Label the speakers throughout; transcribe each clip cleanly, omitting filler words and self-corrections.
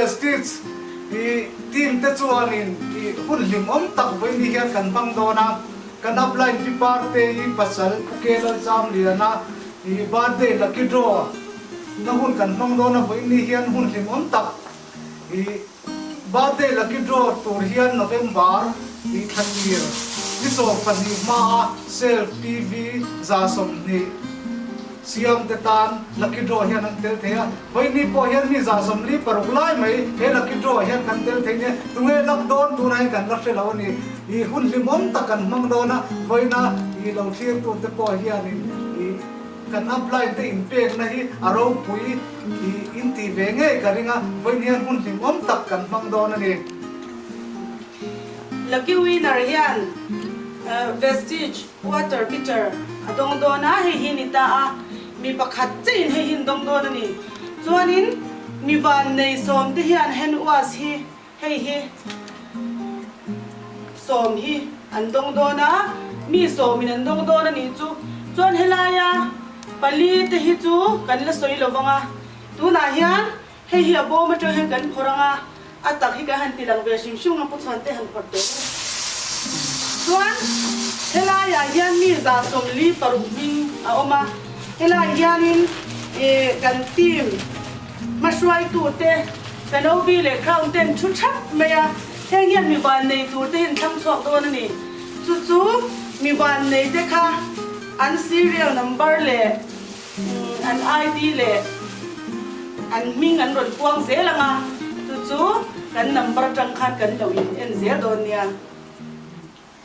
Speaker 1: Vestige i team te chuanin i hun hlimawm tak vawiin hian kan hmang dawn a. Kan upline Pi Parte i pasal Pu Ke Lalchamliana i birthday lucky draw na hun kan hmang dawn a, vawiin hian hun hlimawm tak i birthday lucky draw tur hian November i thla tir ni 12 hmaa self PV 120 Siam te tan lucky draw hian an tel thei a, vawiin pawh hian mi 46 lai mai he lucky draw ah hian kan tel thei nia, tunge luck dawn tunah hian kan la hre lo a ni, i hun hlimawm tak kan hmang dawn a, vawiina i lo thlir tur te pawh hianin i kan upline te inpekna hi a ropui i in tih ve ngei ka ring a, vawiin hian hun hlimawm tak kan hmang dawn a ni.
Speaker 2: Lucky winner hian Vestige Water pitcher a dawng dawn a, hei hi ni ta a, mi pakhat chiahin hei hi an dawng dawn a ni. Chuanin mi vannei sawm te hian hand wash hi hei hi sawm hi an dawng dawn a, mi sawmin an dawng dawn a nih chu. Chuan helaia pali te hi chu kan la sawi lo vang a, tunah hian Hei hi a bawm atang hian kan phawrh ang a, a tak hi kan han ti lang ve hrim hrim ang a, Pu Chhuante han phawrh teh u. Chuan helaiah hian mi 46 hming a awm a, helai hianin ih kan team hmahruaitute kan OB leh Crown ten thu thap mai a, heng hian mi vannei tur te hi an thlang chhuak dawn a ni. Chu chu mi vannei te kha an serial number leh An ID leh an hming an rawn puang zel ang a, chu chu kan number atang khan kan lo in en zel dawn nia.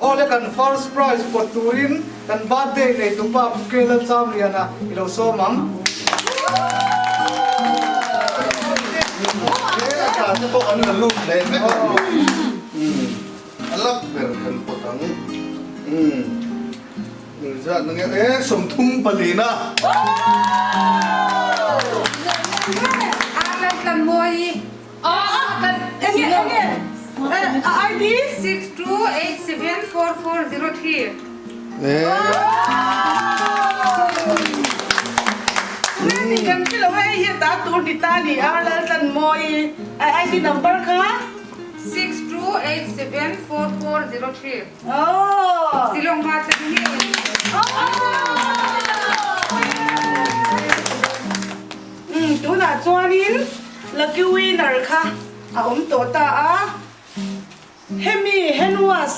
Speaker 1: Aw le kan first prize pawt turin kan birthday nei tupa Pu K Lalchamliana i lo sawm ang.
Speaker 3: He a tla te pawh an la lut leh vek a ni. A lak ber kan pawt ang. Engzat na nge e 34 na.
Speaker 4: Arlan Tlanmawi.
Speaker 2: Enge enge a ID?
Speaker 4: 62874403.
Speaker 2: Ni kan ti lo hei hi ta tur ni ta ni Arlan Tlanmawi a ID number kha
Speaker 4: 62874403. Silawng hma chan hi.
Speaker 2: Umm tunah chuanin lucky winner kha a awm tawh ta a, hemi hand wash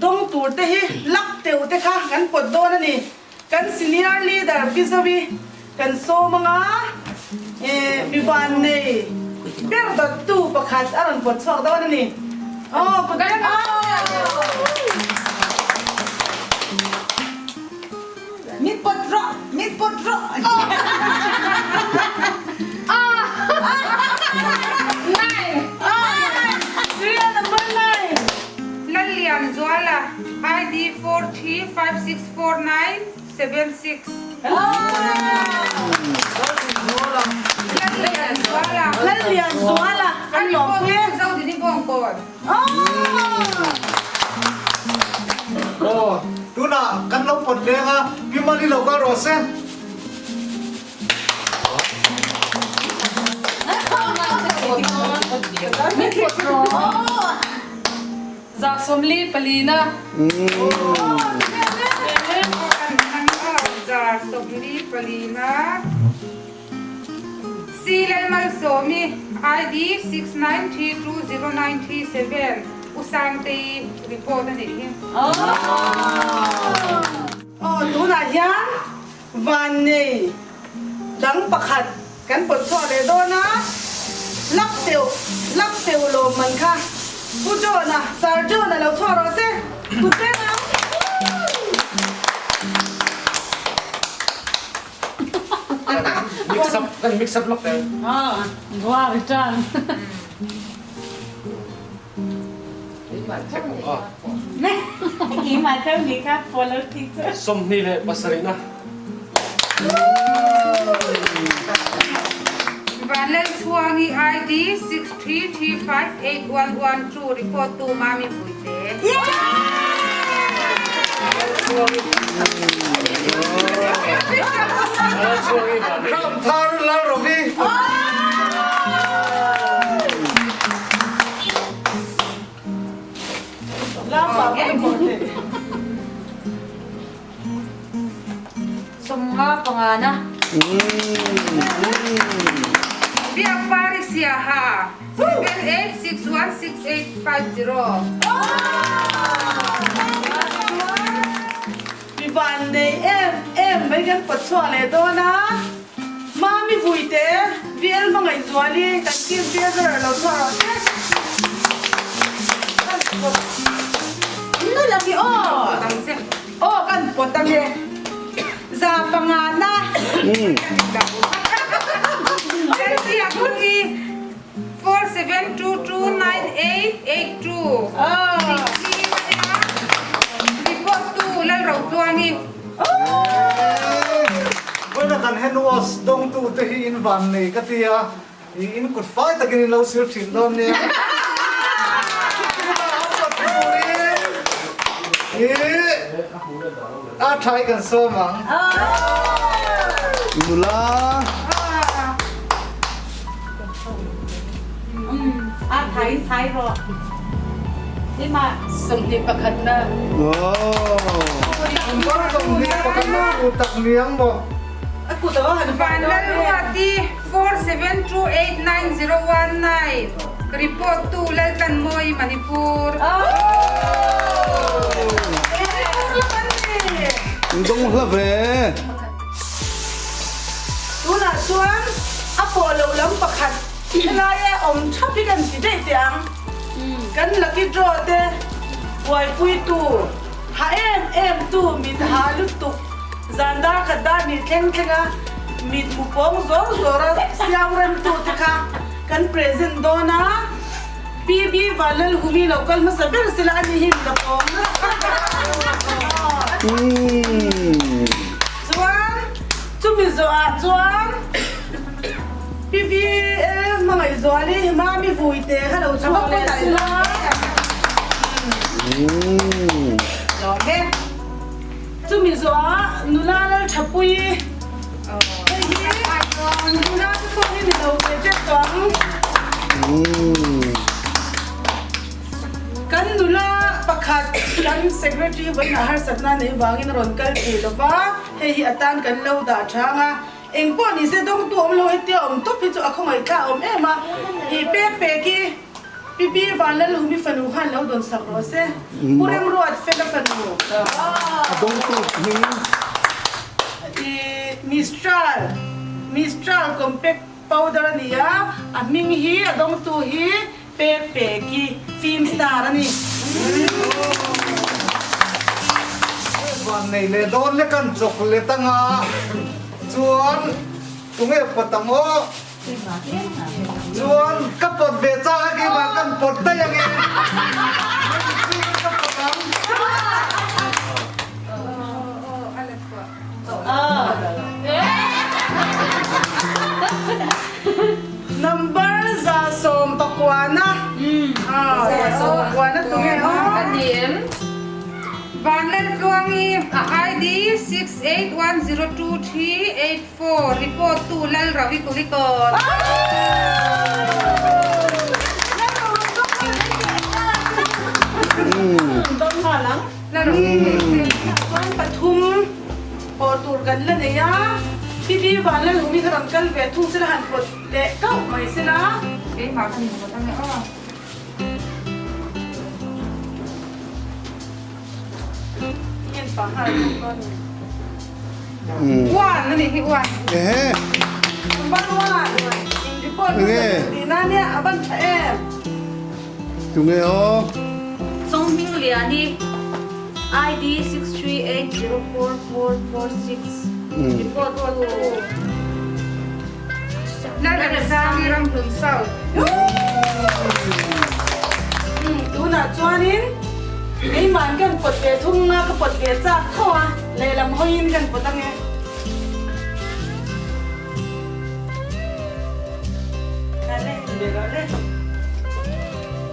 Speaker 2: dawng tur te hi luck teuh te kha kan pawt dawn a ni, kan senior leader Pi Zovi kan sawm anga eh mi vannei ber dawttu pakhat a rawn pawt chhuak dawn a ni. Aw kut
Speaker 5: Mit pawt rawh, mit pawt rawh.
Speaker 4: Nine.
Speaker 2: Serial number 9.
Speaker 4: Lallianzuala, ID 43564976.
Speaker 2: Lallianzuala kan lawm pui e.
Speaker 1: Aw, tunah kan lo pawt leng a, Pi Mali lo kal rawh se.
Speaker 6: 44 na.
Speaker 4: 44 na. Si Lalmalsawmi, ID 69320937, U Sangtei report a nih hi.
Speaker 2: Aw, tunah hian vannei dang pakhat kan pawt chhuah leh dawn a, lak teuh lak teuh lawmman kha Pu John-a, Sir John-a lo chhuah rawh se, kut veng ang.
Speaker 7: Mix up kan mix up lawk te.
Speaker 6: Ah, gua return.
Speaker 7: 27 na.
Speaker 4: Vanlalchhuangi ID 63358112 report tu Mami Puite.
Speaker 1: Ram thar Lalrovi.
Speaker 5: 55 na.
Speaker 4: Biakpari Siaha, 78616850.
Speaker 2: Mi van nei em em mai kan pawt chhuak leh dawn a, Mami Vuite, VL Hmangaihzuali kan team treasurer lo chhuak rawh se.
Speaker 5: Nu lang i aw. Aw kan pawt ange. 500 na.
Speaker 4: Lalzia Huni, 47229882. Report tu Lalrotluangi.
Speaker 1: Vawiina kan hand wash dawngtu te hi in van nei ka ti a, in kut fai takin in lo sil thin dawn nia. A tha i kan sawm ang.
Speaker 3: Nula.
Speaker 5: A tha in thai rawh. Ima.
Speaker 6: 21 na.
Speaker 1: Number 21 ku tak niang maw.
Speaker 2: A kut a va han fai dawn e.
Speaker 4: Vanlalruati 47289019 Report tu Laltlanmawi Manipur.
Speaker 3: Dawng hla ve.
Speaker 2: Tunah chuan a pawh lo lam pakhat helai e awm thap hi kan ti daih teh ang. Kan lucky draw te buaipuitu ha em em tu mit ha lutuk zan dar khat dar hnih thleng thleng a mit hmu pawng zawr zawr a siam rem tu te kha kan present dawn a. PB Vanlalhumi lo kal hmasa ber sela a ni hi min la pawm nasa. Chuan chumi zawhah chuan PB Hmangaihzuali Mami Vuite kha lo chhuak leh sela. Chumi zawhah nula Lalthapuii hei hi nula te pawh hi ni lo ve tep tawh ang. Kan nula pakhat kan secretary vawiinah harsatna nei vangin a rawn kal thei lo va, hei hi atan kan lo dah chang a. Eng pawh ni se dawngtu awm lo hetia awm tawp hi chu a khawngaih awm em a, i pek pek i Pi Pi Vanlalhumi fanu khan lo dawn sak rawh se, Pu Remruat Fela fanu.
Speaker 3: A dawngtu hming.
Speaker 2: I Mistral, Mistral Compact Powder a ni a, a hming hi a dawngtu hi Pek Peki Film Star a ni.
Speaker 1: Van nei leh dawn lek an chawk let anga chuan tunge pawt ang aw chuan ka pawt ve chak a keimah kan pawt daih ange ka pawt ang.
Speaker 2: Number 119 na. 119 tu nge aw.
Speaker 4: A ni em? Vanlaltluangi ID 68102384 report tu Lalravi Kulikawt.
Speaker 2: Chuan pathum pawh tur kan la nei a, Pi Pi Vanlalhumi kha rawn kal ve thung sela han pawt leh kauh mai sela.
Speaker 4: Keimah ka ni pawt ange aw.
Speaker 2: Ngen pah nghal bawk dawn ni.
Speaker 4: One a nih hi one.
Speaker 3: Ehe.
Speaker 2: Number one. In report hmasa ber tihna nia a ban tha em.
Speaker 3: Tunge aw?
Speaker 5: Chawngmingliani, ID 63804446, report tu.
Speaker 4: Lalremsangi Ramhlun South.
Speaker 2: Tunah chuanin keimah'n kan pawt ve thung a, ka pawt ve chak tho a, lehlam hawiin kan pawt ange.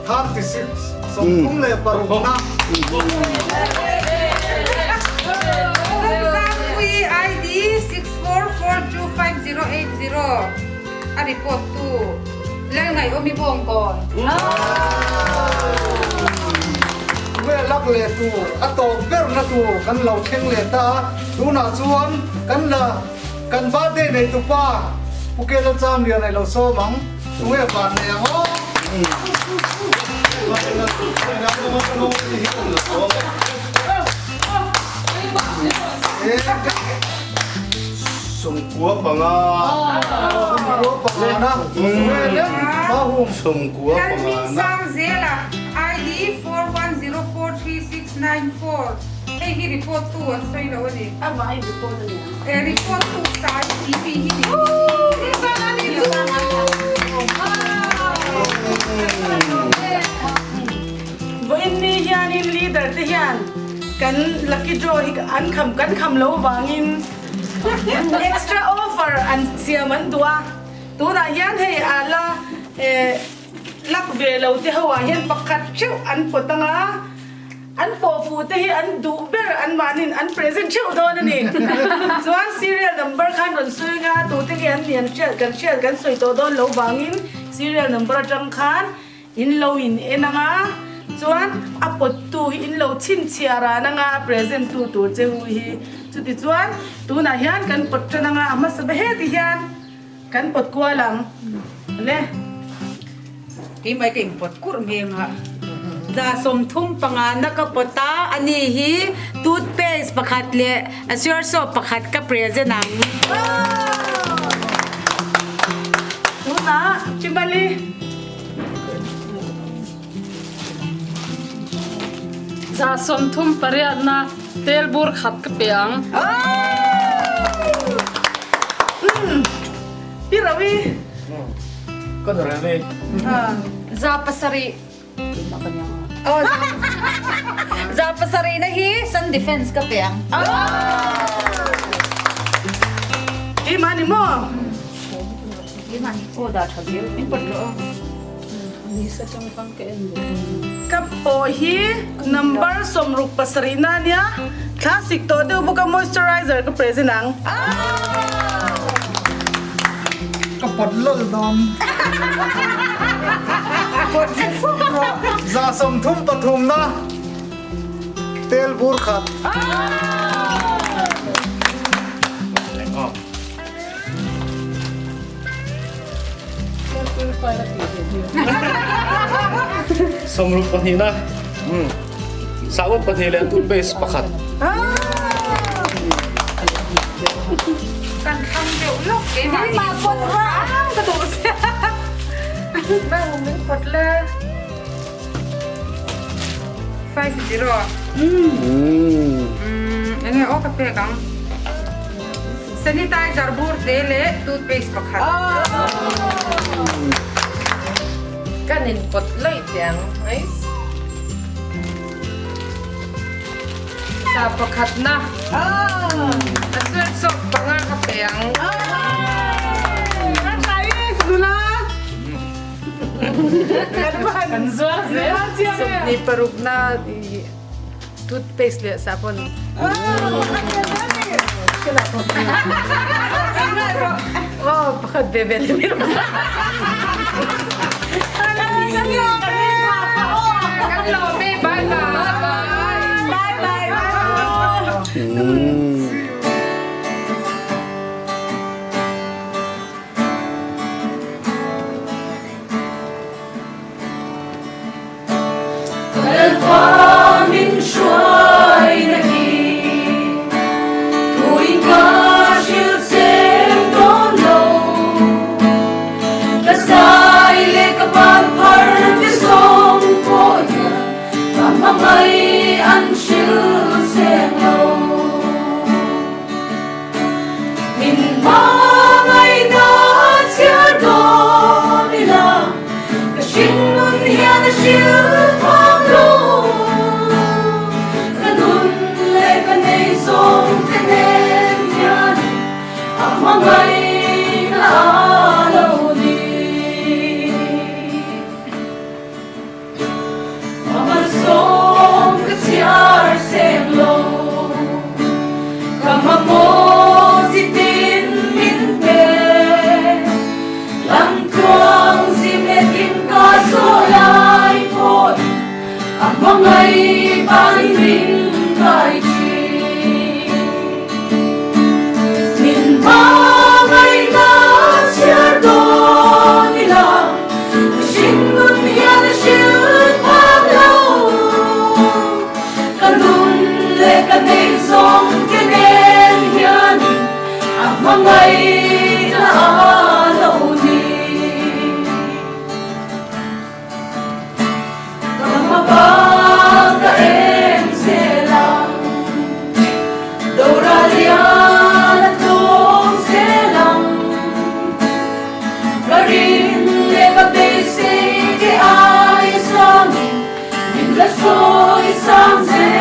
Speaker 1: 36, 36 na.
Speaker 4: Zangpui ID 64425080 a report tu Lalngaihawmi Bawngkawn.
Speaker 1: Tunge lak leh tur a tawp berna tur kan lo thleng leh ta a, tunah chuan kan la kan birthday nei tupa Pu Kelalchamlian a lo sawm ang, tunge van nei ang aw.
Speaker 3: Sawmkua panga.
Speaker 1: Sawmkua panga na.
Speaker 3: Sawmkua panga na.
Speaker 4: Lalhmingsangzela, ID 41043694, hei hi report tu an sawi lo a ni.
Speaker 2: Amah hi report a ni ang.
Speaker 4: Eh, report tu sai tih mi hi ni.
Speaker 2: Vawiin ni hianin leader te hian kan lucky draw hi an kham kan kham lo vangin extra offer an siam an duh a, tunah hian hei a la eh luck ve lo te ho ah hian pakhat theuh an pawt ang a, an pawh fuh te hi an duh ber an mahnin an present theuh dawn a ni. Chuan serial number khan rawn sawi ang a, tute nge an nih an hriat kan hriat kan sawi tawh dawn lo vangin serial number atang khan In lo in en ang a, chuan a pawttu hi in lo chhinchhiah ran ang a, a present tu tur che hu hi. Chuti chuan tunah hian kan pawt tan ang a, a hmasa be heti hian kan pawt kual ang le.
Speaker 5: Keimah ka inpawt kurh hmel a, 35 na ka pawt a, ani hi toothpaste pakhat leh a sure soap pakhat ka present ang.
Speaker 2: Tunah Chimali.
Speaker 6: 38 na tel bur khat ka pe ang.
Speaker 2: Pi Ravi.
Speaker 7: Ka nu Ravi.
Speaker 5: 700. 700 na hi Sun Defense ka pe ang.
Speaker 2: Keimah ni maw? Ka pawh hi number 67 na ania, classic tawh deuh bawk a moisturizer ka present ang.
Speaker 1: Ka pawt lawlh dawn. Pawt hi fuk rawh. 33 na tel bur khat.
Speaker 7: 62 na sahut pahnih leh toothpaste pakhat.
Speaker 4: Kan thlang deuh lawk keimah ni.
Speaker 5: Keimah pawt rang ka duh sia.
Speaker 4: Bang min pawt la. 50. Enge aw ka pek ang. Sanitizer bur te leh toothpaste pakhat.
Speaker 8: Kan in pawt laih teh ang ais. Sa pakhat na. A sweat soap panga ka pe ang.
Speaker 2: Kan zuar zel.
Speaker 8: 26 na Toothpaste leh sahbawn. Aw pakhat ve ve te mi
Speaker 4: Kan lawm e bye bye.
Speaker 5: Bye bye.
Speaker 9: Lalpa min hruai na hi tuin ka hrilh sem dawn lo. Ka zai leh ka ban phar te zawng pawh hian ka hmangaih an hrilh seng lo. Min hmangaihna chhiar dawn ila ka hringnun hian a hrilh phak lo. Ka nun leh ka nei zawng te nen hian a hmangaihna a lo ni. Malsawm ka chhiar seng lo, ka mamawh chi tin min sang zel.